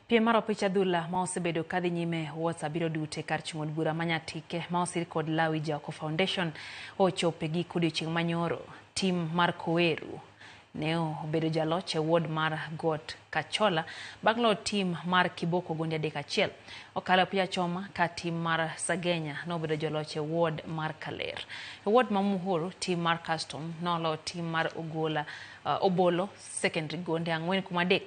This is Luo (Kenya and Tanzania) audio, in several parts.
Piem mar opich adhula ma osebedo kadhi nyime wards abiriyo duto e kar chung' od bura ma Nyatike ma osir kod Lawi Jaoko Foundation ochopo e giko odiochieng' manyoro. Tim mar Koweru ne obedo jaloch e ward mar Got Kachola bang' loyo tim mar Kiboko gonde 3-1. Okalo e opich achoma ka tim mar Sagenya nobedo joloch e ward mar Kaler. E ward ma Muhuru, tim mar Custom noloyo tim mar Ogola, Obolo Secondary gonde 4-3.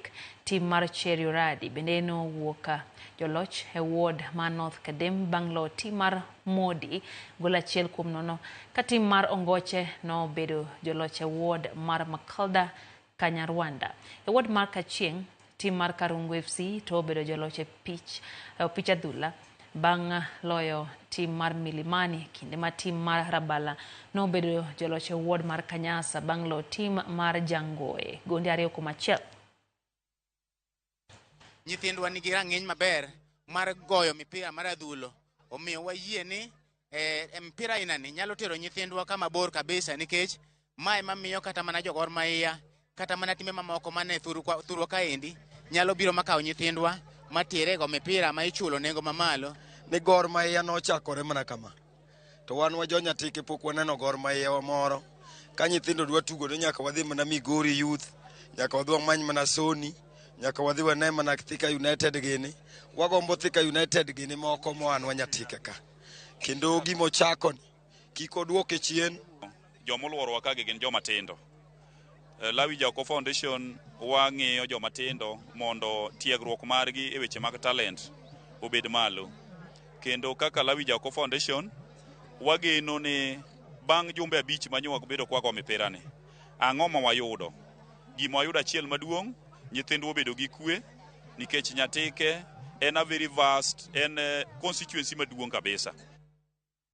Tim mar Cherioradi bende nowuok joloch e ward mar North Kadem bang' loyo tim mar Modi gol 1-0, ka tim mar Ongoche nobedo joloch e ward mar Makalda Kanyarwanda. E ward mar Kachieng', tim mar Karungu FC to obedo joloch e pich opich adhula bang' loyo tim mar Milimani, kinde ma tim mar Rabala nobedo joloch e ward mar Kanyasa bang' loyo tim mar Jangoe gonde 2-1. Nyithindwa nigi rang'iny maber mar goyo mipira mar adhulo, omiyo wayie ni mpira aina ni nyalo tero nyithindwa kama bor kabisa, nikech mae mamiyo kata mana jo Gor Mahia kata mana timbe mamoko mane thurwa kaendi nyalo biro makawo nyithindwa matere go mipira ma ichulo nengo mamalo. Ni Gor Mahia nochakore mana kama, to wan wa jo Nyatike pok waneno Gor Mahia wa moro. Ka nyithindo dwa tugo to nyaka wadhi mana Migori Youth, nyaka wadhi wamany mana Sony, nyaka wadhi wane mana Thika United gini. Wagombo Thika United gini moko moan wa Nyatike ka. Kendo gimochako ni kik oduoke chien. Joma oluorowa kagi gin joma tindo. Lawi Jaoko Foundation wang'iyo joma tindo mondo tiegruok margi e weche mag talent obed malo. Kendo kaka Lawi Jaoko Foundation wageno ni bang' jumbe 5 manyo wabedo kwago mipira ni, ang'o ma wayudo? Gima wayudo achiel maduong', nyithindwa obedo gi kwe nikech Nyatike en a very vast, en constituency maduong' kabisa.